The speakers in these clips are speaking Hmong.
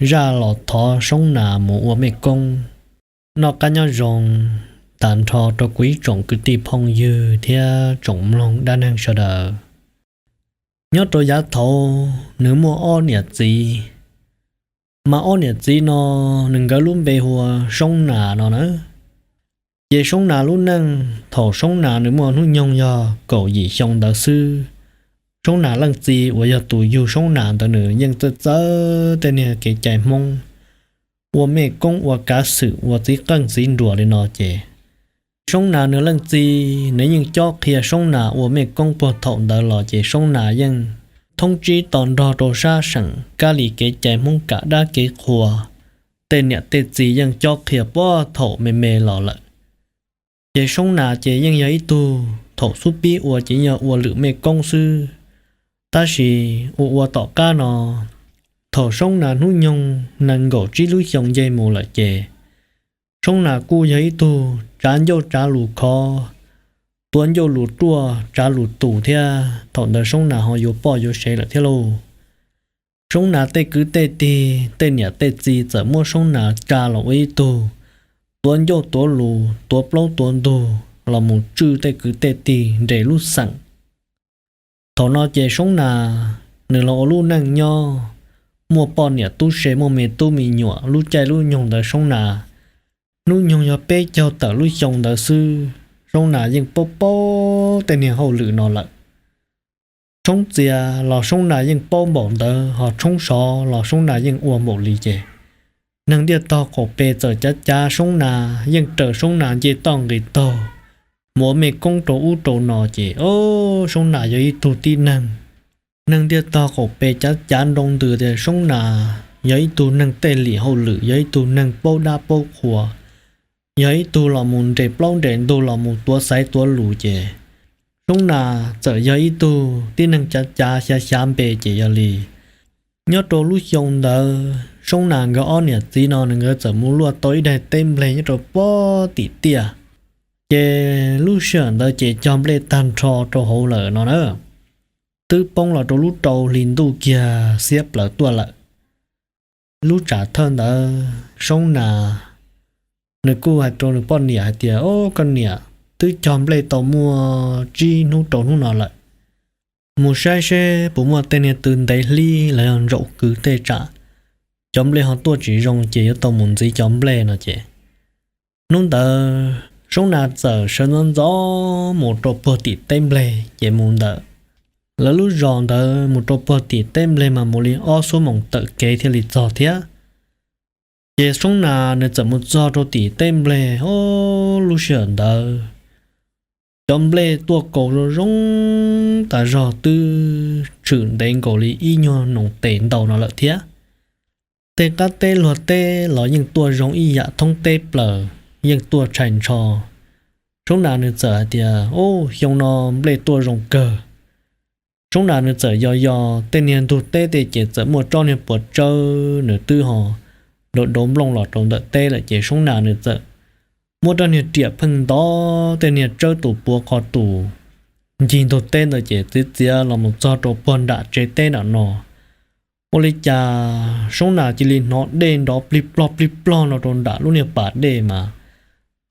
zaj los thov Soob Nas mus ua mej koob. Noj qab nyob zoo tag nrho rau kuv ib tsoom kwv tij phooj ywg thiab tsoom mloog dab neeg sawv daws. Nyob rau yav thaud nws muaj ob niam txiv, mas ob niam txiv no nws nkawd lub npe hu ua Soob Nas no na. Ces Soob Nas lub neej thaum Soob Nas nws muaj hnub nyoog yog kaum yim xyoo ntawd xwb, Soob Nas leej txiv uas yog tus yug Soob Nas ntawd nws yeej txawj txawj tej niag kev cai Hmoob, ua mej koob ua kav xwm ua txiv qeej txiv nruas li no ces Soob Nas nws leej txiv nws yeej cob qhia Soob Nas ua mej koob puag thaum ntawd los ces Soob Nas yeej thoob tsib to nrog rau sab seem kab li kev cai Hmoob kam dab kev qhua, tej niam tej txiv yeej cob qhia puag thaum me me los lawm. Ces Soob Nas ces yeej yog ib tug thaum xub pib ua ces yog ua lwm mej koob xwb, tab sis ua ua tom qab no, thaum Soob Nas hnub nyoog nees nkaum tsib lub xyoo nce mus lawm ces Soob Nas kuj yog ib tug tsav ncauj tsav lus khov, tuav ncauj lus ruaj tsav lus tus thiab thaum ntawd Soob Nas ho yuav poj yuav sev lawm thiab lauj. Soob Nas tej kwv tej tij tej niam tej txiv txawm muab Soob Nas tsa los ua ib tug tuav ncauj tuav lus tuav plaub tuav ntug los mus tswj tej kwv tej tij nres lub xeem. Thaum no ces Soob Nas nws los ua lub neej nyob, muaj poj niam tub se muaj me tub me nyuam lub caij lub nyoog ntawd Soob Nas hnub nyoog yog peb caug tawm lub xyoo ntawd xwb, Soob Nas yeej paub paub tej niag hauj lwm no lawm. Tshoob txias los Soob Nas yeej paub npaum ntawd, ho tshoob sov los Soob Nas yeej ua npaum li ces neeg ntiaj tog qaum pes txawm cav cav Soob Nas yeej raws Soob Nas nce toj nqis taug mus ua mej koob rau ub rau no ces Soob Nas yog ib tug tib neeg, neeg ntiaj tog qaum pes cav cav nroo ntws tias Soob Nas yog ib tug neeg tej lim hauj lwm, yog ib tug neeg paub dab paub qhua, yog ib tug los mus nres plaub nres ntug los mus tuav xaiv tuav lus ces Soob Nas txawm yog ib tug tib neeg cav cav xyav xyav npe ces yog li nyob rau lub xyoo ntawd Soob Nas nkawd ob niam txiv no nws nkawd txawm mus luaj tau ib daim teb npleg nyob rau puag tim tiaj. Ces lub sij hawm ntawd ces cog nplej tag nrho rau hauv lawm no na, twb poob los rau lub rau hli ntuj kiag xiab plaws tuaj lawm. Lub tsam thawj ntawd Soob Nas nws kuj hais rau nws poj niam hais tias, Au, koj niam, twb cog nplej tau muaj tsib hnub rau hnub no lawm, mus saib seb puas muaj tej niag tw ntev hlib los yog ntsaum kwv tej tsam cov nplej ho tuaj tsis zoo ces yuav tau mus ntxiv cov nplej no ces hnub ntawd Soob Nas txawm sawv ntxov ntxov mus rau puag tim teb npleg ces mus ntawm lawv lub zos ntawd mus rau puag tim teb npleg mas mus li ob xuab moos tawm kev thiaj li txog thiab. Ces Soob Nas nws txawm mus txog rau tim teb npleg, o, lub sij hawm ntawd cov nplej tuaj kaus zoo zoo tas zog twb tshwm ntev nkaus li ib nyuag noo tes ntau no lawm thiab. Tej qab teb luag teb los yeej tuaj zoo ib yam thoob teb plaws, yeej tuaj tshais ntsho. Soob Nas nws txawm hais tias, Au, xyoo no nplej tuaj zoo kawg. Soob Nas nws txawm yos yos tej niag ntug teb tej ces txawm muaj tsob niag puas tsawb nws twb ho dauv dauv nplooj los rau ntawm teb lawm ces Soob Nas nws txawm muab rab niag riam pheej ntov tej niag tsawb tus puav qhov tus ncig ntug teb ntawd ces txiav txiav los mus txog rau puag nram tsev teb nram no. Ua li cas Soob Nas cia li hnov dej nrov plig plog plig plog no rau nram lub niag pas dej mas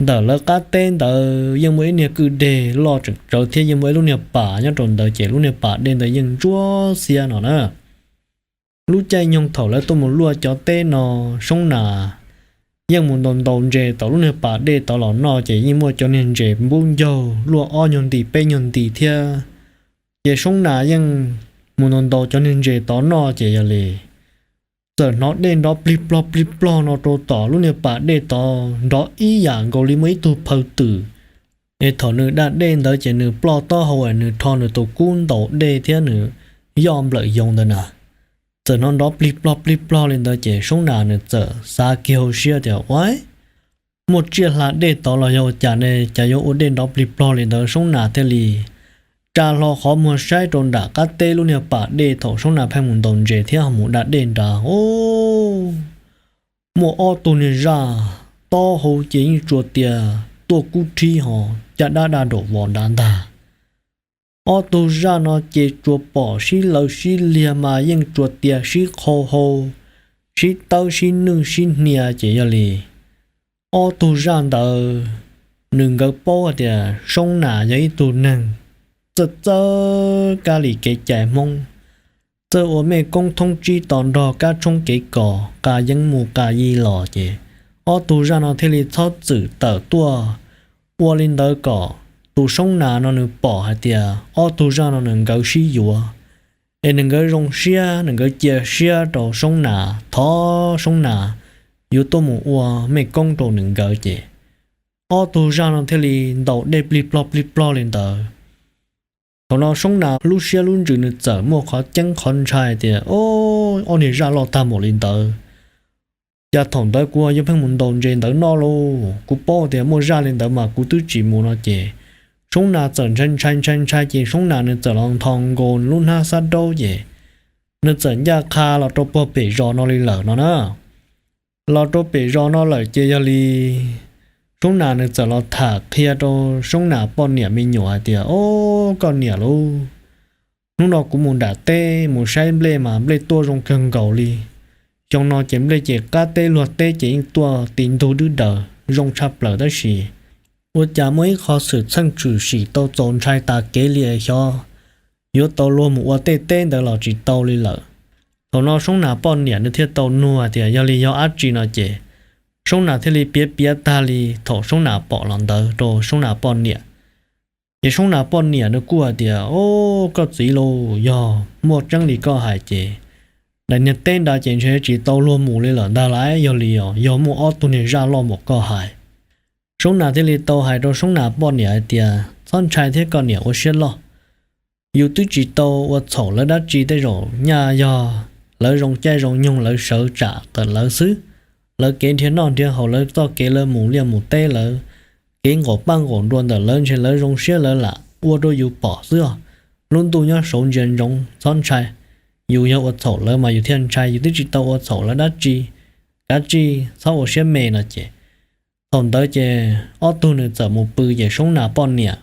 ntawm lawv qab teb ntawd yeej muaj ib niag kwj deg loj tseem tsawv thiab yeej muaj ib lub niag pas nyob rau ntawd ces lub niag pas dej ntawd yeej ntsuab xiab no na. Lub caij nyoog thaum lawv tuaj mus luaj cov teb no, Soob Nas yeej mus ntaus ntaus ntses tom lub niag pas dej tod los noj ces yeej muaj cov niag ntses npub ncaug luaj ob nyuag nti peb nyuag nti thiab. Ces Soob Nas yeej mus ntaus ntaus cov niag ntses tod noj ces yog li txawm hnov dej nrov plig plog plig plog no rau tom lub niag pas dej tod nrov ib yam nkaus li muaj ib tug phaw twm. Es thaum nws da dej ntawd ces nws ploj taub hau es nws rho nws tus kub ntaus dej thiab nws yoj nplawm yoov ntawd na. Txawm hnov nrov plig plog plig plog li ntawd ces Soob Nas nws txawm xav kiag hauv siab tias, Ua, muaj tsiaj hla dej tod los yog ua cas ne, cas yuav ua dej nrov plig plog li ntawd? Soob Nas thiaj li tsa hlo qhov muag saib rau nram qab teb lub niag pas dej thaum Soob Nas pheej mus ntaus ntses thiab ho mus da dej nrad, o, muaj ob tug niag zaj, taub hau ces yeej tsuas tias tuaj kub rhib ho caj dab daj nraum vos nrad ntag. Ob tug zaj no ces tsuas pom sib lawv sib liag mas yeej tsuas tias sib qhau hau, sib tawb sib nwj sib hnia ces yog li ob tug zaj ntawd nws nkawd paub hais tias Soob Nas yog ib tug neeg txawj txawj kab li kev cai Hmoob, txawj ua mej koob thoob tsib to nrog kab tshoob kev kos, qa yeeb mus qa yi los ces ob tug zaj no thiaj li txhob txwm tawm tuaj ua li ntawd kom tus Soob Nas no nws pom hais tias ob tug zaj no nws nkawd sib yuav, es nws nkawd zoo siab, nws nkawd cia siab rau Soob Nas, thov Soob Nas yuav tuaj mus ua mej koob rau nws nkawd ces ob tug zaj no thiaj li ntaus dej plig plog plig plog li ntawd. Thaum no Soob Nas lub siab lub ntsws nws txawm muaj qhov ceeb qhov ntshai tias, o, ob niag zaj loj tag npaum li ntawd, cas thaum ntawd kuv yuav pheej mus ntaus ntses ntawd noj lauj, kuv paub tias muaj zaj li ntawd mas kuv twb tsis mus no ces Soob Nas txawm ntshai ntshai ntshai ntshai ces Soob Nas nws txawm los nthos nkaus lub hnab xab daub ces nws txawm ncaj qha los rau puag pem zos no li lawm no na. Los rau pem zos no lawm ces yog li Soob Nas nws txawm los tham qhia rau Soob Nas poj niam me nyuam hais tias, o, koj niam lauj, hnub no kuv mus nram teb mus saib nplej mas nplej tuaj zoo kawg nkaus li. Xyoo no ces nplej ces qab teb luag teb ces yeej tuaj ti ntug dwb daws zoo tshaj plaws tab sis ua cas muaj ib qho xwm txheej tshwm sim tau txaus ntshai tas kev li es xyov yuav tau luag mus ua tej teb ntawd los tsis tau li lawm. Thaum no Soob Nas poj niam nws thiaj tau nug hais tias yog li yog dab tsi no ces Soob Nas thiaj li piav piav tag li thaum Soob Nas pom los ntawd rau Soob Nas poj niam. Ces Soob Nas poj niam nws kuj hais tias, o, koj txiv lauj, yog muaj tseeb li koj hais ces daim niag teb nrad ces ntshe tsis tau luag mus li lawm ntag lauj, yog li os yog muaj ob tug niag zaj loj npaum koj hais. Soob Nas thiaj li tau hais rau Soob Nas poj niam hais tias, txhob ntshai thiab koj niam ua siab loj. Yus twb tsis tau ua txhaum lawv dab tsi, tej zaum nyaj yog lawv zoo caij zoo nyoog lawv sawv tsam ntawm lawv xwb. Lawv kev nrhiav noj nrhiav haus, lawv txoj kev lawv mus liaj mus teb, lawv kev nqaum paj nqaum nruas ntawm lawv ntshe lawv zoo siab lawv lam ua rau yus pom xwb os. Lub ntuj nyob saud ntsia ntsoov, txhob ntshai. Yus yog ua txhaum lawv mas yus thiaj ntshai, yus twb tsis tau ua txhaum lawv dab tsi, kav tsij txhob ua siab me no ces thaum ntawd ces ob tug nws txawm mus pw ces Soob Nas poj niam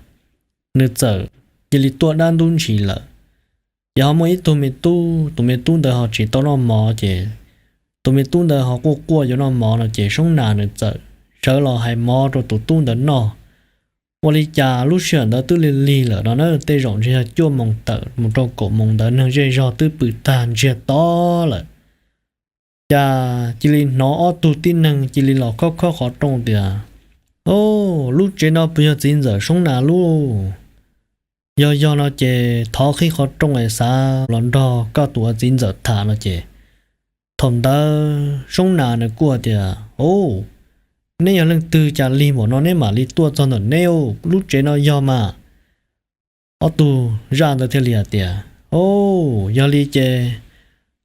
nws txawm cia li tuaj dab ntub ntshis lawm. Ces ho muaj ib tug me tub, tus me tub ntawd ho tsis tau noj mov ces tus me tub ntawd ho quaj quaj yuav noj mov no ces Soob Nas nws txawm sawv los hais mov rau tus tub ntawd noj. Ua li cas lub sij hawm ntawd twb lig lig lawm no na, tej zaum ntshe yog cuaj moos tawm mus rau kaum moos ntawd, neeg zej zog twb pw tag ntsiag to lawm. Cas cia li hnov ob tug tib neeg cia li los khob khob qhov rooj tias, o, lub tsev no puas yog txiv ntxawm Soob Nas lub? Yog yog no ces thov qhib qhov rooj es xav los nrog koj tus ua txiv ntxawm tham no ces thaum ntawd Soob Nas nws kuj tias, o, neb yog leej twg cas lig npaum no neb mam li tuaj txog ntawm neb, lub tsev no yog mas. Ob tug zaj ntawd thiaj li hais tias, o, yog li ces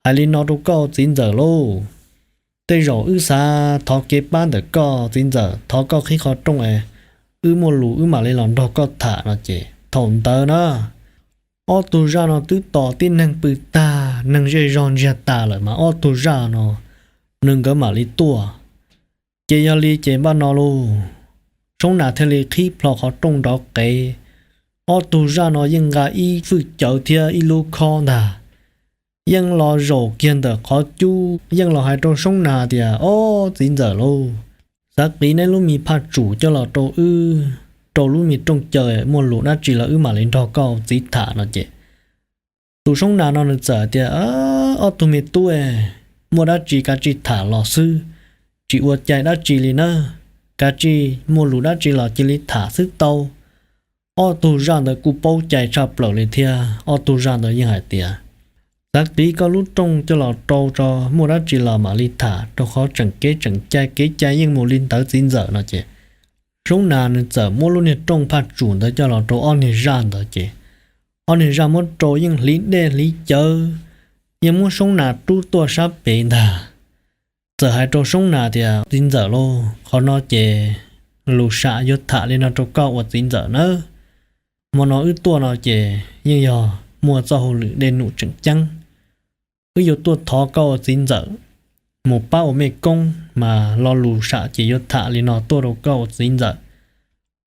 hais li no rau koj txiv ntxawm lauj, tej zaum wb xav thov kev pab ntawm koj txiv ntxawm, thov koj qhib qhov rooj es wb muaj lus wb mam li los nrog koj tham no ces thaum ntawd na ob tug zaj no twb tos tib neeg pw tag, neeg zej zog ntsiag tas lawm mas ob tug zaj no nws nkawd mam li tuaj. Ces yog li ces npaj no lauj, Soob Nas thiaj li qhib plho qhov rooj nrov qev. Ob tug zaj no yeej nqa ib fwj cawv thiab ib lub khob ntag, yeej los zaum kiag ntawm qhov cub, yeej los hais rau Soob Nas tias, o, txiv ntxawm lauj, xav qiv neb lub me phaj tsum coj los rau wb, rau lub me rooj caw, muaj lus dab tsi los wb mam li nrog koj txiv tham no ces tus Soob Nas no nws txawm tias, ob tug me tub, muaj dab tsi kav tsij tham los xwb, tsis ua cai dab tsi li na, kav tsij muaj lus dab tsi los cia li tham xwb tau. Ob tug zaj ntawd kuj paub cai tshaj plaws li thiab, ob tug zaj ntawd yeej hais tias, xav qiv koj lub rooj coj los rau tso, muaj dab tsi los mam li tham, rau qhov tseem kev tseem cai, kev cai yeej mus li ntawd txiv ntxawm no ces Soob Nas nws txawm muab lub niag rooj phaj tsum ntawd coj los rau ob niag zaj ntawd ces ob niag zaj muab rau yeej hliv dej hliv cawv, yeej muab Soob Nas rub tuaj sab pem ntag. Txawm hais rau Soob Nas tias, txiv ntxawm lauj, qhov no ces lus sam yuav tham li no rau koj ua txiv ntxawm nawb. Hmo no wb tuaj no ces yeej yog muaj txoj hauj lwm dej num tseem ceeb. Wb yuav tuaj thov koj ua txiv ntxawm mus pab ua mej koob, mas lo lus sam ces yuav tham li no tuaj rau koj ua txiv ntxawm.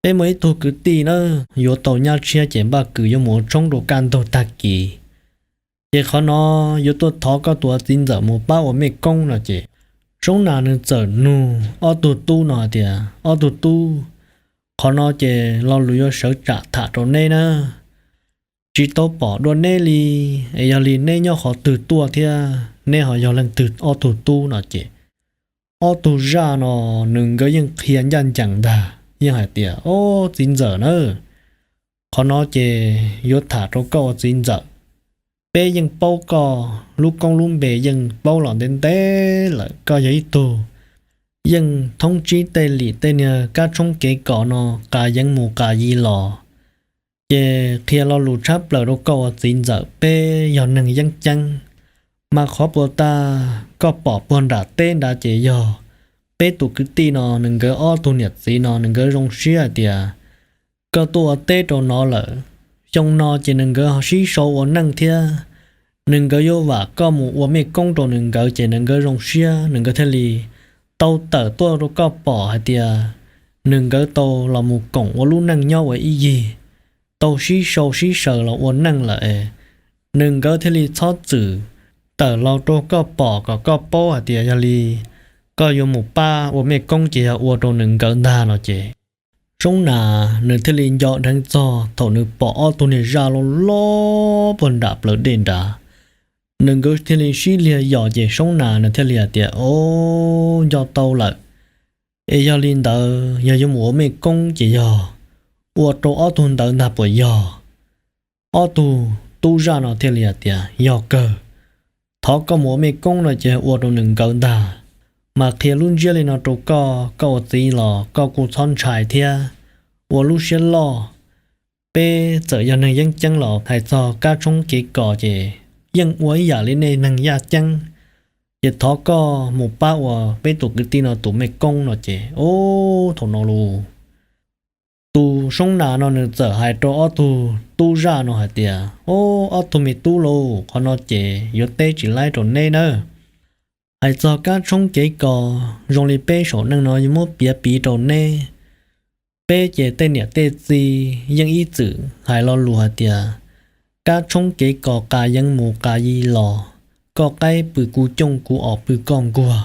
Peb muaj ib tug kwv tij na, yuav tau nyab tshiab ces npaj kws yuav mus ua tshoob rau kaj ntug tag kis. Ces qhov no yuav tuaj thov koj tus txiv ntxawm mus pab ua mej koob no ces Soob Nas nws txawm nug ob tug tub no hais tias, ob tug tub, qhov no ces lo lus yuav sawv tsam tham rau neb na, tsis tau pom dua neb li, es yog li neb nyob qhov twg tuaj thiab neb ho yog leej twg? Ob tug tub no ces ob tug zaj no nws nkawd yeej qhia ncaj ncees ntag, yeej hais tias, ob txiv ntxawm na, qhov no ces yuav tham rau koj ua txiv ntxawm. Peb yeej paub koj lub koob lub npe, yeej paub los ntev ntev lawm, koj yog ib tug yeej thoob tsib tej lim tej niag kab tshoob kev kos no qas yeev mus qas yi los, ces qhia lo lus tshab plaws rau koj ua txiv ntxawm, peb yog neeg yeeb ceeb. Mas qhov puas tas koj pom puag nram teb nrad ces yog peb tus kwv tij no nws nkawd ob tug niam txiv no nws nkawd zoo siab hais tias koj tuaj ua teb rau no lawm, xyoo no ces nws nkawd ho sib sau ua neej thiab, nws nkawd yuav vam koj mus ua mej koob rau nws nkawd, ces nws nkawd zoo siab, nws nkawd thiaj li tau tawm tuaj rau koj pom hais tias nws nkawd tau los mus koom ua lub neej nyob ua ib yig, tau sib sau sib saws los ua neej lawm es nws nkawd thiaj li txhob txwm tawm los rau koj pom kom koj paub hais tias yog li koj yuav mus pab ua mej koob ces yog ua rau nws nkawd ntag no ces Soob Nas nws thiaj li nco dheev txog thaum nws pom ob tug niag zaj loj loj puag nram plawv dej nrad, nws nkawd thiaj li sib liag yos ces Soob Nas nws thiaj li hais tias, o, nco tau lawm, es yog li ntawd yog yuav mus ua mej koob ces yog ua rau ob tug ntawd ntag puas yog? Ob tug tub zaj no thiaj li hais tias, yog kawg, thov koj mus ua mej koob no ces ua rau nws nkawd ntag, mas qhia lub ntsiab li no rau koj, koj ua txiv los koj kuj txhob ntshai thiab, ua lub siab loj. Peb txawm yog neeg yeeb ceeb los hais txog kab tshoob kev kos ces yeej ua ib yam li nej neeg yaj ceeb, ces thov koj mus pab ua peb tus kwv tij no tus mej koob no ces, o, thaum no lus tus Soob Nas no nws txawm hais rau ob tug tub zaj no hais tias, o, ob tug me tub lauj, qhov no ces yuav teb tsis laib rau neb nawb. Hais txog kab tshoob kev kos zoo li peb saum neej no yuav muab piav piv rau neb. Peb ces tej niam tej txiv yeej ib txwm hais lo lus hais tias, kab tshoob kev kos qas yeev mus qas yi los, koj qaib pw kuv cooj kuv os pw koj nkuag.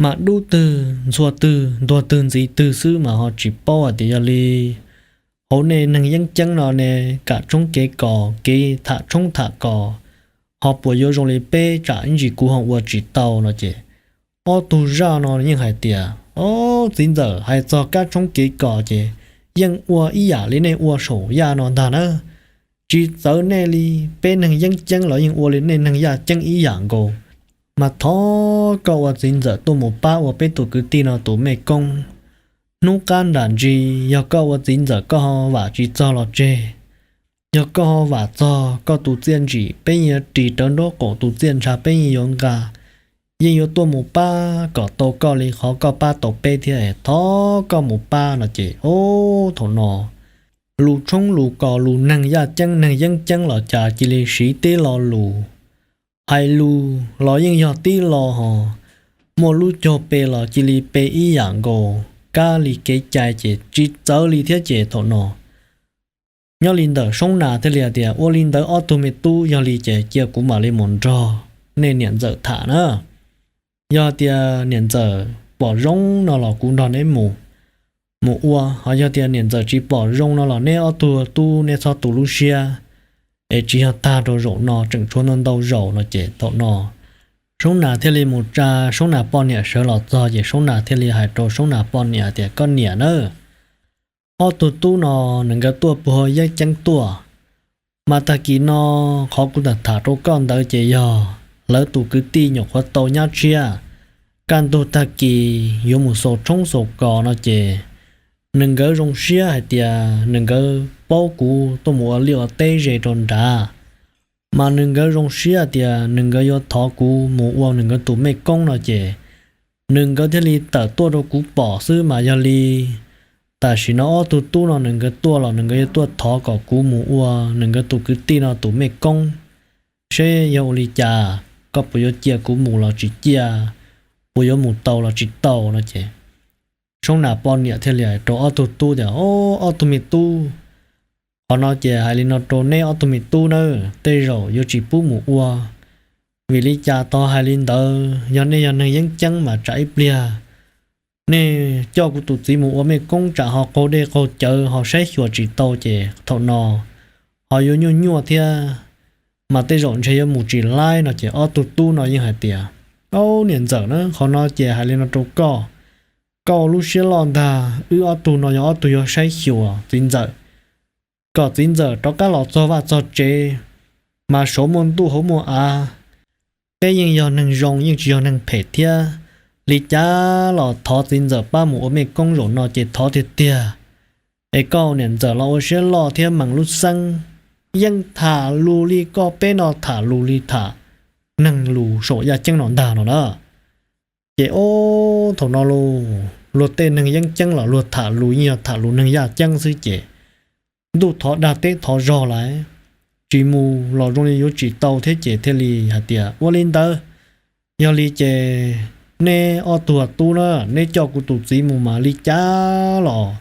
Mas dub twg ntxhua twg ntuag twg ntxiv twg xwb mas ho tsis paub hais tias yog li hauv nej neeg yeeb ceeb no ne, kab tshoob kev kos kev tham tshoob tham kos ho puas yuav zoo li peb, tsam ib ntsis kuv ho ua tsis tau no ces ob tug zaj no yeej hais tias, o, txiv ntxawm, hais txog kab tshoob kev kos ces yeej ua ib yam li nej ua saum yaj no ntag na. Tsis txawv nej li, peb neeg yeeb ceeb los yeej ua li nej neeg yaj ceeb ib yam nkaus. Mas thov koj ua txiv ntxawm tuaj mus pab ua peb tus kwv tij no tus mej koob. Hnub qab nram ntsis yog koj ua txiv ntxawm koj ho vam tsis txog los tseg, yog koj ho vam txog koj tus txiaj ntsim peb yeej yuav ris rawv nraub qaum, tus txiaj ntsha peb yeej yuav nqa, yeej yuav tuaj mus pab kom tau koj li qhov koj pab tau peb thiab, thov koj mus pab no ces, o, thaum no lus tshoob lus kos lus neeg yaj ceeb neeg yeeb ceeb los cas cia li siv tib lo lus, hais lus los yeej yog tib lo hos, muaj lub caug pe los cia li pe ib yam nkaus, kab li kev cai ces tsis txawv li thiab ces thaum no nyob li ntawm Soob Nas thiaj li hais tias, ua li ntawd ob tug me tub, yog li ces cia kuv mam li mus nrog nej niam ntxawm tham na. Yog tias niam ntxawm pom zoo no los kuv nrog neb mus, mus ua, ho yog tias niam ntxawm tsis pom zoo no los neb ob tug tub neb txhob tu lub siab, es tsis yog tag rau zaum no, tseem tshuav ntau ntau zaus no ces thaum no Soob Nas thiaj li mus tsa Soob Nas poj niam sawv los txog ces Soob Nas thiaj li hais rau Soob Nas poj niam tias, koj niam nawb, ob tug tub no nws nkawd tuaj puag yeeb ceeb tuaj, mas tag kis no qhov kuv tham tham rau koj ntawd ces yog lawv tus kwv tij nyuam qhuav tau nyab tshiab, kaj ntug tag kis yuav mus xaus tshoob xaus kos no ces nws nkawd zoo siab hais tias nws nkawd paub kuv tuaj mus ua liaj ua teb ze rau nrad, mas nws nkawd zoo siab tias nws nkawd yuav thov kuv mus ua nws nkawd tus mej koob no ces nws nkawd thiaj li tawm tuaj rau kuv pom xwb. Mas yog li tam sim no ob tug tub no nws nkawd tuaj los nws nkawd yuav tuaj thov kom kuv mus ua nws nkawd tus kwv tij no tus mej koob, seb yog ua li cas, koj puas yuav cia kuv mus los tsis cia, puas yuav mus tau los tsis tau no ces Soob Nas poj niam thiaj li hais rau ob tug tub tias, o, ob tug me tub, Qhov no ces hais li no rau neb ob tug me tub nawb, tej zaum yuav tsis pub mus ua. Vim li cas tau hais li ntawd? Yog nej yog neeg yeeb ceeb mas tsam ib pliag nej coj kuv tus txiv mus ua mej koob tsam ho qaug dej qaug cawv ho saib xyuas tsis tau ces thaum no ho yuav nyuaj nyuaj thiab, mas tej zaum ntshe yuav mus tsis laib no. Ces ob tug tub no yeej hais tias, Au niam ntxawm na, qhov no ces hais li no rau koj, koj ua lub siab loj ntag, wb ob tug no yog ob tug yuav saib xyuas txiv ntxawm, kom txiv ntxawm rov qab los txog vaj txog tsev, mas saum muaj ntuj hauv muaj av. Peb yeej yog neeg zoo yeej tsis yog neeg phem thiab, li cas los thov txiv ntxawm pab mus ua mej koob zaum no ces thov tiag tiag. Es koj niam ntxawm los ua siab loj thiab meem lub xeeb, yeej tham lus li koj peb no tham lus li tham neeg lus saum yaj ceeb no ntag no na. Ces ob thaum no luag tej neeg yeeb ceeb los luag tham lus yeej yog tham lus neeg yaj ceeb xwb ces ntuj thov dag teb thov zog lawm, tsis mus los zoo li yuav tsis tau thiab ces thiaj li hais tias, Ua li ntawd, yog li ces neb ob tug tub na, neb coj kuv tus txiv mus mas li cas los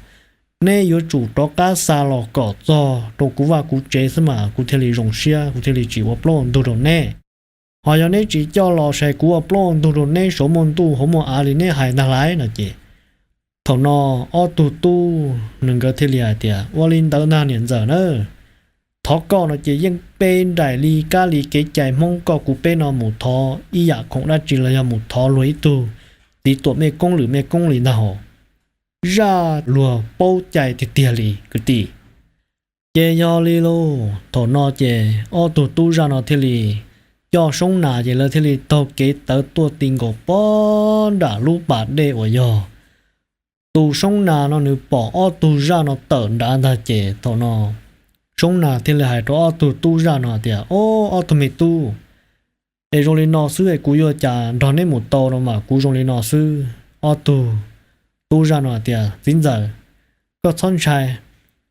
neb yuav tsum rov qab xa los kom txog rau kuv vaj kuv tsev xwb mas kuv thiaj li zoo siab, kuv thiaj li tsis ua plaub ua ntug rau neb. Ho yog neb tsis coj los ces kuv ua plaub ua ntug rau neb saum muaj ntuj hauv muaj av li neb hais ntag lauj no ces thaum no ob tug tub nws nkawd thiaj li hais tias, Ua li ntawd ntag niam ntxawm na, thov koj no ces yeej pe nraim li kab li kev cai Hmoob koj kuv peb no mus thov ib yam khoom dab tsi los yog mus thov luag ib tug txiv tuam mej koob lwm mej koob li ntag hos. Zaj luag paub cai tiag tiag li kwv tij. Ces yog li lauj, thaum no ces ob tug tub zaj no thiaj li coj Soob Nas ces lawv thiaj li taug kev tawv tuaj ti nkaus pog nram lub pas dej uas yog tus Soob Nas no nws pom ob tug zaj no tawm nrad ntag ces thaum no Soob Nas thiaj li hais rau ob tug tub zaj no tias, Ob, ob tug me tub, es zoo li no xwb es kuv yuav cas nrog neb mus tau no mas kuv zoo li no xwb. Ob tug tub zaj no tias, Txiv ntxawm, koj txhob ntshai,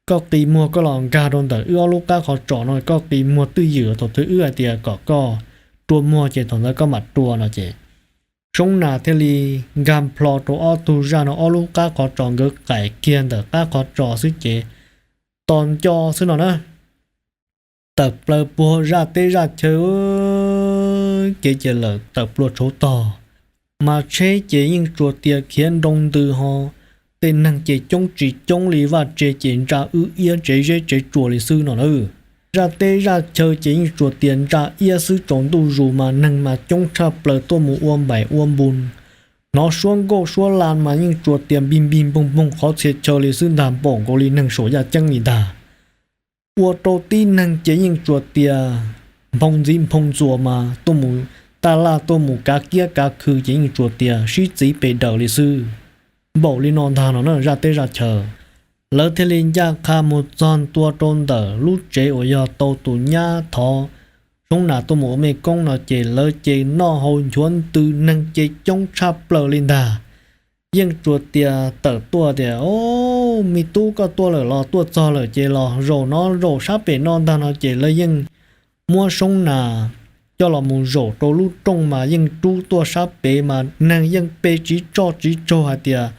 koj qi muag koj los nkag rau ntawm wb ob lub qab qhov tsos no, koj qi muag twj ywm thaum twg wb hais tias kom koj rua muag ces thaum ntawd koj mam rua no ces Soob Nas thiaj li nkag plho rau ob tug zaj no ob lub qab qhov tsos, nkawd qaim kiag ntawm qab qhov tsos xwb ces tos nco xwb no na. Tawm plaws puag zaj teb zaj chaw, kev ces lawm tawm plua tshauv tog, mas tsheb ces yeej tsuas tias khiav nroo ntws ho tej neeg ces coob tsis coob li, vaj tse ces ntsa wb iab tsev zeb tsev tsua li xwb no na. Zaj teb zaj chaw ces yeej tsuas tias ntsa iab xwb, tsaus ntuj zus mas neeg mas coob tshaj plaws tuaj mus ua npaim ua npus, hnov suab nkauj suab lan mas yeej tsuas tias npig npig npoog npoog qhov txhia chaw li xwb ntag, npaum nkaus li neeg saum yaj ceeb li ntag. Ua rau tib neeg ces yeej tsuas tias nphoo ntxiv nphoo ntxuas mas tuaj mus taj laj tuaj mus kav kiab kav khw ces yeej tsuas tias sib txiv pes daws li xwb, npaum li no ntag no na zaj teb zaj chaw. Lawv thiaj li ncaj qha mus txog ntua rau ntawm lub tsev uas yog tau tus nyab thov Soob Nas tuaj mus ua mej koob no ces lawv ces noj haus nchuav ntws, neeg ces coob tshaj plaws li ntag. Yeej tsuas tias tawm tuaj tias, O, me tub, koj tuaj lawm los? Tuaj txog lawm ces los zaum no zaum sab pem no ntag no ces lawv yeej muab Soob Nas coj los mus zaum rau lub rooj mas yeej rub tuaj sab pem mas neeg yeej pe tsiv tsoj tsiv tsaug hais tias,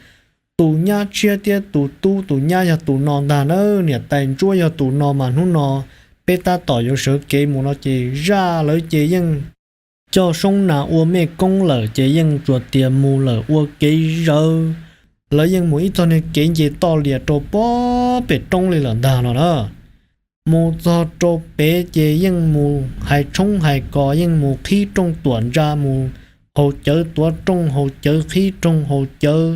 Tus nyab tshiab thiab tus tub, tus nyab yog tus no ntag na, niam tais ntsuab yog tus no mas hnub no peb tab tom yuav sawv kev mus no ces zaj lawv ces yeej coj Soob Nas ua mej koob lawm ces yeej tsuas tias mus lawm ua kev zawv. Lawv yeej mus ib txog niag kev nce toj lias rau pob pem roob li lawm ntag no na. Mus txog rau pem ces yeej mus hais tshoob hais kos, yeej mus qhib rooj tuam ntsa, mus haus cawv tuav rooj, haus cawv qhib rooj, haus cawv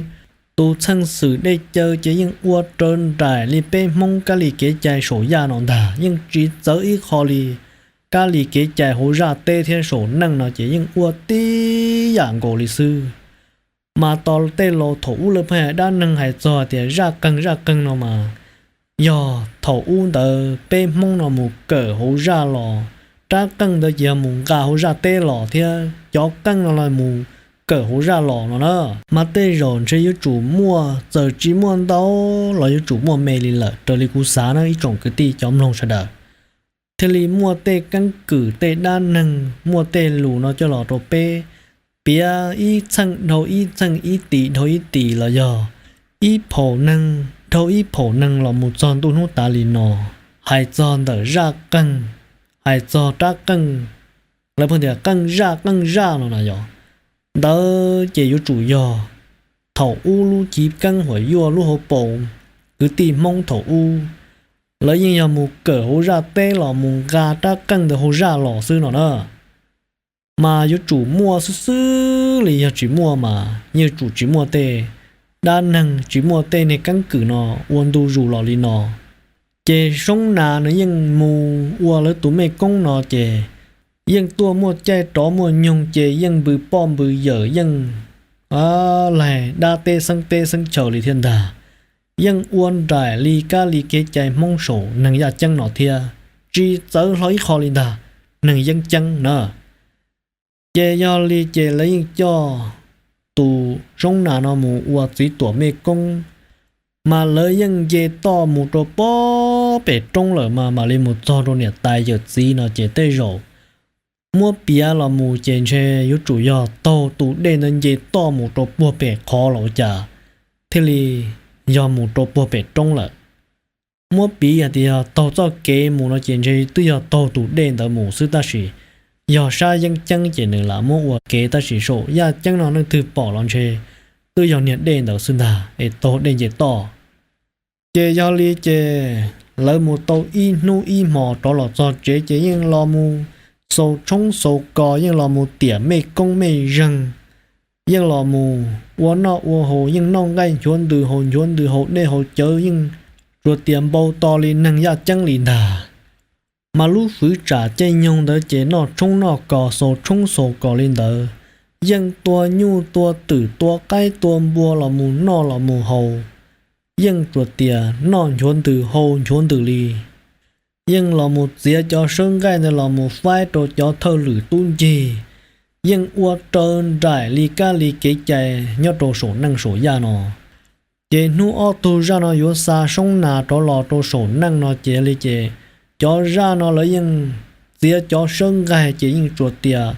tu txheej xwm dej cawv ces yeej ua raws nraim li peb Hmoob kab li kev cai saum yaj no ntag, yeej tsis txawv ib qho li. Kab li kev cai hauv zaj teb thiab saum neej no ces yeej ua tib yam nkaus li xwb. Mas tos tej laus thaum ub lawv pheej hais dab neeg hais txog tias zaj qeeg zaj qeeg no mas yog thaum ub ntawd peb Hmoob no mus kawm hauv zaj los, rab qeej ntawd ces yog mus nqa hauv zaj teb los thiab cov qeej no los mus kawm hauv zaj los no na. Mas tej zaum ntshe yuav tsum muaj, txawm tsis muaj ntau los yuav tsum muaj me li lawm raws li kuv xav na ib tsoom kwv tij cov mloog sawv daws. Thiaj li muaj tej keeb kwm tej dab neeg, muaj tej lus no coj los rau peb piav ib txheej dhau ib txheej, ib tis dhau ib tis los yog ib phaum neeg dhau ib phaum neeg los mus txog ntuj hnub tav li no, hais txog ntawm zaj qeej, hais txog rab qeej, lawv pheej tias qeej zaj qeej zaj no na yog, ntawd ces yuav tsum yog thaum ub lub chiv keeb huam yuaj lub hauv paus kwv tij Hmoob thaum ub, lawv yeej yog mus kawm hauv zaj teb los mus nqa rab qeej ntawd hauv zaj los xwb no na. Mas yuav tsum muaj xwb xwb li, yog tsis muaj mas yeej tsum tsis muaj tej dab neeg, tsis muaj tej niag keeb kwm no ua ntu zus los li no. Ces Soob Nas nws yeej mus ua lawv tus mej koob no ces yeej tuaj muaj caij rov muaj nyoog ces yeej npws poj npws yawm yeej laig dab teb xeeb teb xeeb chaw li thiab ntag. Yeej ua nraim li kab li kev cai Hmoob saum neeg yaj ceeb no thiab, tsis txawv hlo ib qho li ntag, neeg yeeb ceeb na. Ces yog li ces lawv yeej coj tus Soob Nas no mus ua txiv tuam mej koob, mas lawv yeej nce toj mus rau pob pem roob lawm mas mam li mus txog rau niam tais yawm txiv no ces tej zaum muab piav los mus ces ntshe yuav tsum yog taug tus dej ntawd nce toj mus rau puag pem qhov los ua cas thiaj li yog mus rau puag pem roob lawm. Muab piv hais tias yog taug txoj kev mus no ces ntshe twb yog taug tus dej ntawd mus xwb tab sis yog sab yeeb ceeb ces nws lam muab ua kev tab sis saum yaj ceeb no leej twg pom los ntshe twb yog niag dej ntawd xwb ntag es taug dej nce toj. Ces yog li ces lawv mus tau ib hnub ib hmos rov los txog tsev ces yeej los mus xaus tshoob xaus kos, yeej los mus tiam mej koob mej zeeg, yeej los mus ua noj ua haus, yeej noj nqaij nchuav ntws haus nchuav ntws, haus dej haus cawv, yeej tsuas tias npau taws li neeg yaj ceeb li ntag. Mas lub fwv tsam caij nyoog ntawd ces noj tshoob noj kos xaus tshoob xaus kos li ntawd, yeej tua nyuj tua twm tua qaib tua npua los mus noj los mus haus, yeej tsuas tias noj nchuav ntws haus nchuav ntws li. Yeej los mus txiav cov sawb nqaij ntawd los mus faib rau cov thawj lwm tub ncig, yeej ua raws nraim li kab li kev cai nyob rau saum neej saum yaj no. Ces hnub ob tug zaj no yuav xa Soob Nas rov los rau saum neej no ces li ces cov zaj no lawv yeej txiav cov sawb nqaij ces yeej tsuas tias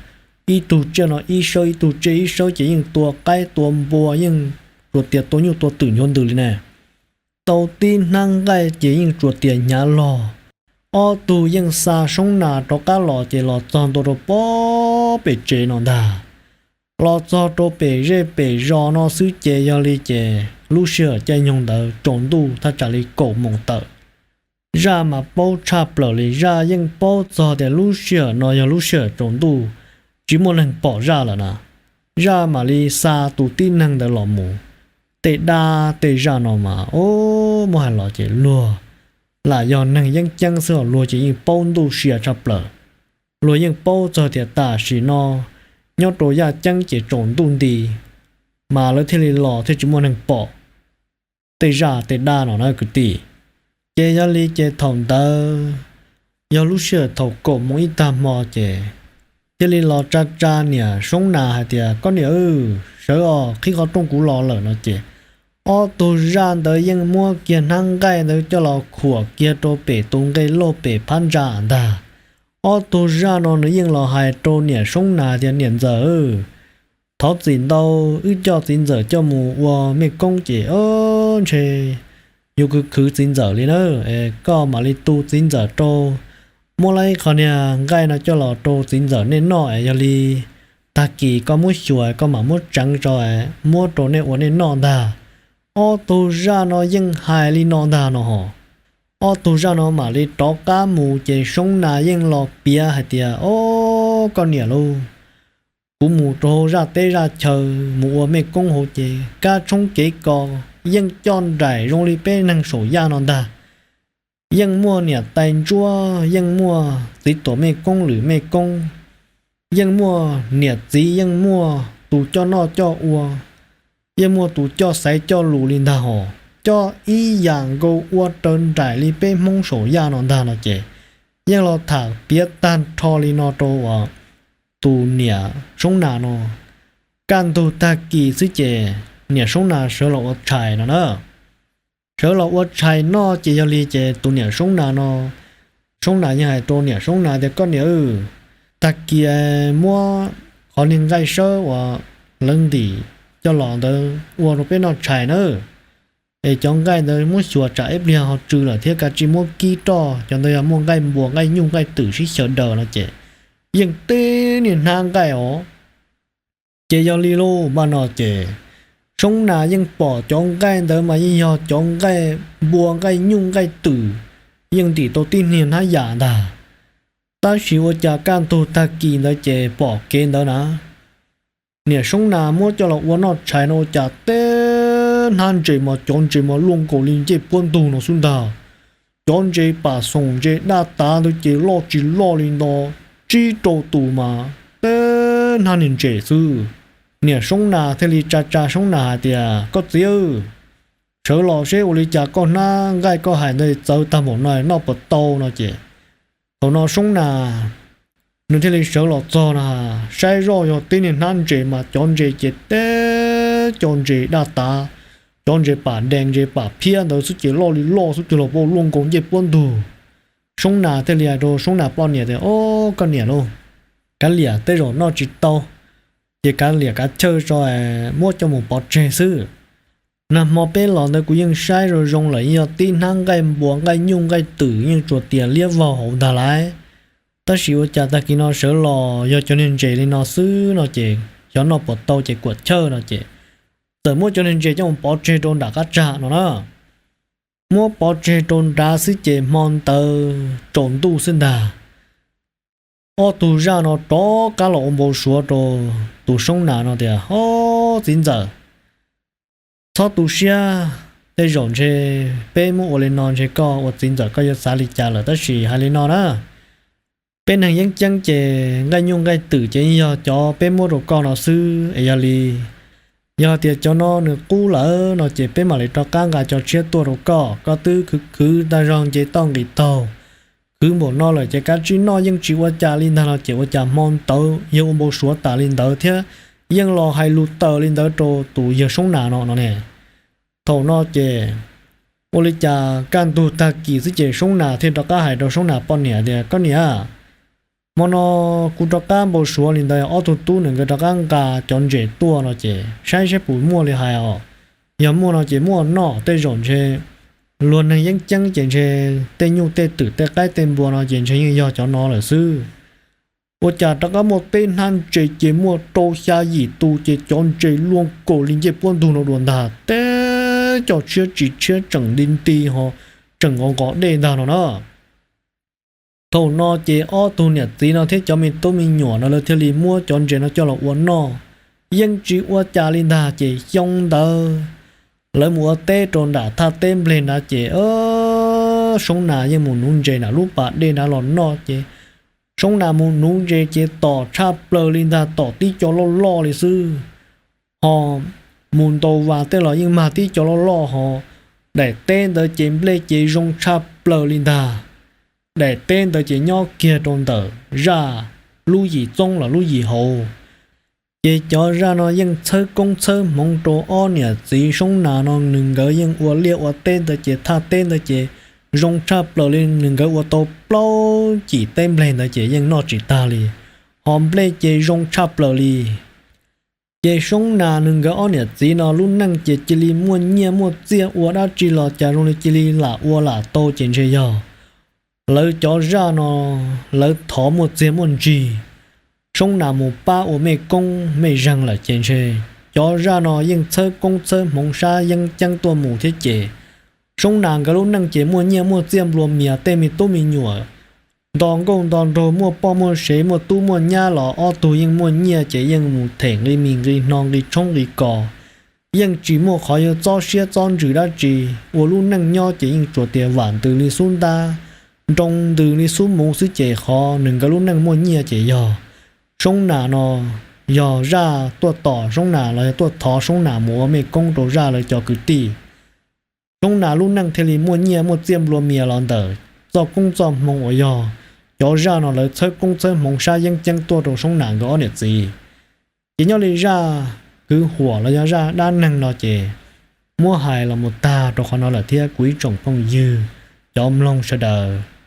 ib tug tsiaj no ib sawb ib tug tsiaj ib sawb ces yeej tua qaib tua npua, yeej tsuas tias tua nyuj tua twm nchuav ntws li ne. Tau tib hnab nqaij ces yeej tsuas tias hnyav log. Ob tug yeej xa Soob Nas rov qab los ces los txog ntua rau pob pem tsev no ntag. Los txog rau pem zej pem zos no xwb ces yog li ces lub sij hawm caij nyoog ntawd tsaus ntuj thaj tsam li kaum moos tawm. Zaj mas paub tshaj plaws li, zaj yeej paub txog tias lub sij hawm no yog lub sij hawm tsaus ntuj, tsis muaj neeg pom zaj lawm na. Zaj mam li xa tus tib neeg ntawd los mus. Tej dab tej zaj no mas o, muab hais los ces luag lam yog neeg yeeb ceeb xwb os, luag ces yeej paub ntuj sia tshaj plaws. Luag yeej paub txog tias tam sim no nyob rau yaj ceeb ces tsaus ntuj nti, mas lawv thiaj li los thiaj tsis muaj neeg pom tej zaj tej dab no na kwv tij. Ces yog li ces thaum ntawd yog lub sij hawm thaum kaum moos ib tag hmo ces thiaj li los tsa tsa niam Soob Nas hais tias, koj niam, sawv os, qhib qhov rooj kuv los lawm no ces ob tug zaj ntawd yeej muab kiag hnab nqaij ntawd coj los khuam kiag rau pem tus nqe lauj pem phab ntsa ntag. Ob tug zaj no nws yeej los hais rau niam Soob Nas tias, niam ntxawm, thov txim ntau, wb coj txiv ntxawm coj mus ua mej koob ces ntshe yuav khwv khwv txiv ntxawm li na. Koj mam li tu txiv ntxawm rau, muab lawm qhov niag nqaij no coj los rau txiv ntxawm nej noj es yog li tag kis koj muab xyuas koj mam muab tseev tso, muab rau nej ua nej noj ntag. Ob tug zaj no yeej hais li no ntag no hos. Ob tug zaj no mam li rov qab mus ces Soob Nas yeej los piav hais tias, o, koj niam lauj, kuv mus rau zaj teb zaj chaw mus ua mej koob hauv ces kab tshoob kev kos yeej coj nraim zoo li peb neeg saum yaj no ntag. Yeej muaj niam tais ntsuab, yeej muaj txiv tuam mej koob lwm mej koob, yeej muaj niam txiv, yeej muaj tus coj noj coj ua, yeej muaj tus coj xaiv coj lus li ntag hos. Coj ib yam nkaus ua raws nraim li peb Hmoob saum yaj no ntag no ces yeej los tham piav tag nrho li no rau tus niam Soob Nas no. Kaj ntug tag kis xwb ces niam Soob Nas sawv los ua tshais no na. Sawv los ua tshais noj ces yog li ces tus niam Soob Nas no, Soob Nas yeej hais rau niam Soob Nas tias, koj niam, tag kis muab qhov niag nqaij sawb uas lawv ntim coj los ntawd ua rau peb noj tshais nawb. es cov nqaij ntawd muab xyuas tsam ib pliag ho tsw lawm thiab, kav tsij muab kib roj. Cov ntawd yog muaj nqaij npua nqaij nyuj nqaij twm sib xyaw daws no ces yeej teb niag hnab nqaij os. Ces yog li lauj, npaj no ces Soob Nas yeej pom cov nqaij ntawd mas yeej yog cov nqaij npua nqaij nyuj nqaij twm, yeej ntim tau tib niag hnab yam ntag. Tab sis ua cas kaj ntug tag kis ntawd ces pom kev ntawd na, niam Soob Nas muab coj los ua noj tshais no ua cas teb hnab ntses mas cov ntses mas luaj nkaus li ncej puab ntug no xwb ntag. Cov ntses pam xoom ntses daj tav ntawd ces loj tsis loj li nto, tsib rau tus mas teb hnab niag ntses xwb. Niam Soob Nas thiaj li tsa tsa Soob Nas hais tias, Koj txiv, sawv los seb ua li cas koj hnab nqaij koj hais ntawd txawv tag npaum no noj puas tau no ces thaum no Soob Nas nws thiaj li sawv los txog na, saib zoj yog tib niag hnab ntses mas cov ntses ces teb cov ntses daj tav, cov ntses pam dees ntses pam phiab ntawd xwb ces loj li loj xwb twg los pab luaj nkaus ncej puab ntug. Soob Nas thiaj li hais rau Soob Nas poj niam tias, Au, koj niam lauj, kav liam tej zaum noj tsis tau, ces kav liam kav chawj tso, muab coj mus pov tseg xwb. Nag hmo peb los ntawd kuv yeej saib zoo zoo lawm, yog tib hnab nqaij npua nqaij nyuj nqaij twm yeej tsuas tias liab vog hauv ntag lauj. Tab sis ua cas tag kis no sawv los yog cov niag ntses li no xwb no ces xyov noj puas tau ces kuam chawj no ces txawm muab cov niag ntses coj mus pov tseg rau nram qab tsag no na. Muab pov tseg rau nrad xwb ces hmo ntawd tsaus ntuj xwb ntag, ob tug zaj no rov qab los ua npau suav rau tus Soob Nas no tias, Au, txiv ntxawm, txhob tu siab, tej zaum ntshe peb muab ua li no ntshe koj ua txiv ntxawm koj yuav xav li cas lawm, tab sis hais li no na, peb neeg yeeb ceeb ces nqaij nyuj nqaij twm ces yog cov peb muab rau koj no xwb es yog li, yog tias cov no nws qub lawm no ces peb mam li rov qab nqa cov tshiab tuaj rau koj. Koj twb khwv khwv tag zog nce toj nqis taug, khwv npaum no lawm ces kav tsij noj yeej tsis ua cas li ntag no ces ua cas hmo ntawd yog ua npau suav tas li ntawd thiab yeej los hais lus tawm li ntawd rau tus yawg Soob Nas no no ne. Thaum no ces ua li cas kaj ntug tag kis xwb ces Soob Nas thiaj rov qab hais rau Soob Nas poj niam tias, Koj niam, hmo no kuv rov qab npau suav li ntawd, ob tug tub nws nkawd rov qab nqa cov ntses tuaj no ces saib saib puas muaj li hais os. Yog muaj no ces muab noj, tej zaum ntshe luag neeg yeeb ceeb ces ntshe tej nyuj tej twm tej qaib tej npua no ces ntshe yeej yog cov no lawm xwb. Ua cas rov qab muaj teb hnab ntses ces muaj rau xya yim tus ces cov ntses luaj nkaus li ncej puab ntug no dua ntag, teb cov tshiab tsis tshiab tseem nti nti ho tseem nqov nqov dej ntag no na. Thaum no ces ob tug niam txiv no thiab cov me tub me nyuam no lawv thiaj li muab cov ntses no coj los ua noj, yeej tsis ua cas li ntag ces xyoo ntawd lawv mus ua teb rau nram thaj teb nplej nrad ces Soob Nas yeej mus nuv ntses nram lub pas dej nrad los noj ces Soob Nas mus nuv ntses ces tom tshaj plaws li ntag, tom tib co loj loj li xwb. Ho mus ntaus vas tej los yeej mag tib co loj loj ho. Daim teb ntawd ces nplej ces zoo tshaj plaws li ntag. Daim teb ntawd ces nyob kiag rau ntawm zaj lub yim txoob los lub yim hauv. Ces cov zaj no yeej txhawb koob txhawb hmoov rau ob niam txiv Soob Nas no, nws nkawd yeej ua liaj ua teb ntawd ces thaj teb ntawd ces zoo tshaj plaws li, nws nkawd ua tau plaub cim teb nplej ntawd ces yeej noj tsis tag li, ho nplej ces zoo tshaj plaws li. Ces Soob Nas nws nkawd ob niam txiv no lub neej ces cia li muaj nyiaj muaj txiaj, ua dab tsi los cas zoo li cia li lam ua lam tau ces ntshe yog lawv cov zaj no lawv thov muaj txiag muaj ntsig, Soob Nas mus pab ua mej koob mej zeeg lawm ces ntshe cov zaj no yeej txhawb koob txhawb hmoov sab yeeb ceeb tuaj mus thiab ces Soob Nas nkawd lub neej ces muaj nyiaj muaj txiaj nplua mias, tej me tub me nyuam nto nkauj nto nraug, muaj poj muaj sev, muaj tub muaj nyab los ob tug yeej muaj nyiaj ces yeej mus them nqi mis nqi hno nqi tshoob nqi kos, yeej tsis muaj qhov yuav txob siab txob ntsws dab tsi. Ua lub neej nyob ces yeej tsuas tias vam ntws li xub ntab, nroo ntws li xub muv xwb ces qhov nws nkawd lub neej muaj nyiaj ces yog Soob Nas no, yog zaj tuaj tos Soob Nas los yog tuaj thov Soob Nas mus ua mej koob rau zaj lawv cov kwv tij. Soob Nas lub neej thiaj li muaj nyiaj muaj txiaj nplua mias los ntawm txoj koob txoj hmoo uas yog cov zaj no lawv txhawb koob txhawb hmoov sab yeeb ceeb tuaj rau Soob Nas nkawd ob niam txiv. Ces nyob li zaj kwv huam los yog zaj dab neeg no ces muab hais los mus tag rau qhov no lawm thiab kuv ib tsoom phooj ywg cov mloog sawv daws.